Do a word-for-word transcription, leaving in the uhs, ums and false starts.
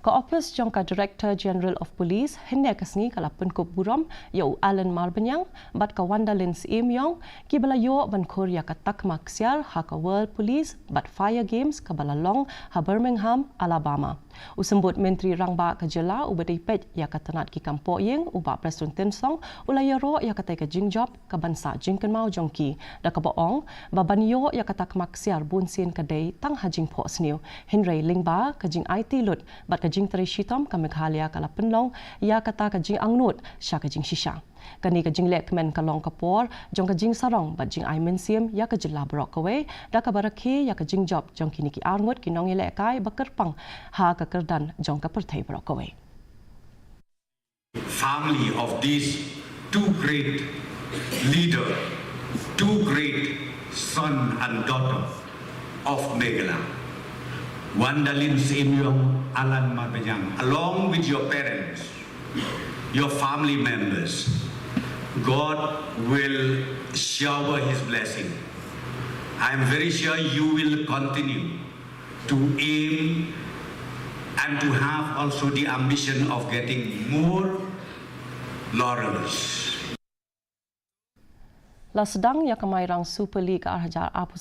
Ka ophis jong ka Director General of Police hynne ka sngi ka la pynkup burom ïa u Alan Marbaniang bad ka Wandalin Syiem Yong, kiba la ïoh ban khur ïa ka takma ksiar ha ka World Police bad Fire Games kaba la long ha Birmingham, Alabama. U Symbud Myntri Rangbah ka jylla uba dei peit ïa ka tnat ki kam pohïing, u Bah Prestone Tynsong, u la ïaroh ïa katei ka jingjop kaban sah jingkynmaw jong ki, da kaba ong ba ban ïoh ïa ka takma ksiar bunsien ka dei tang ha jingphohsniew, hynrei lyngba ka jingaiti lut bad ka jingtrei shitom, ka Meghalaya ka la pynlong ïa kata ka jingangnud sha ka jingshisha. Kane ka jinglehkmen ka long ka por jong ka jingsarong bad jingai mynsiem ïa ka jylla baroh kawei, da kaba rakhe ïa ka jingjop jong kine ki arngut ki nongïalehkai ba kyrpang ha ka kyrdan jong ka pyrthei baroh kawei. Family of these two great leader, two great son and daughter of Meghalaya, Wandalin Syiem Yong, Alan Marbaniang, along with your parents, your family members, God will shower His blessing. I am very sure you will continue to aim and to have also the ambition of getting more laurels. La sdang ïa ka Mairang Super League ar hajar arphew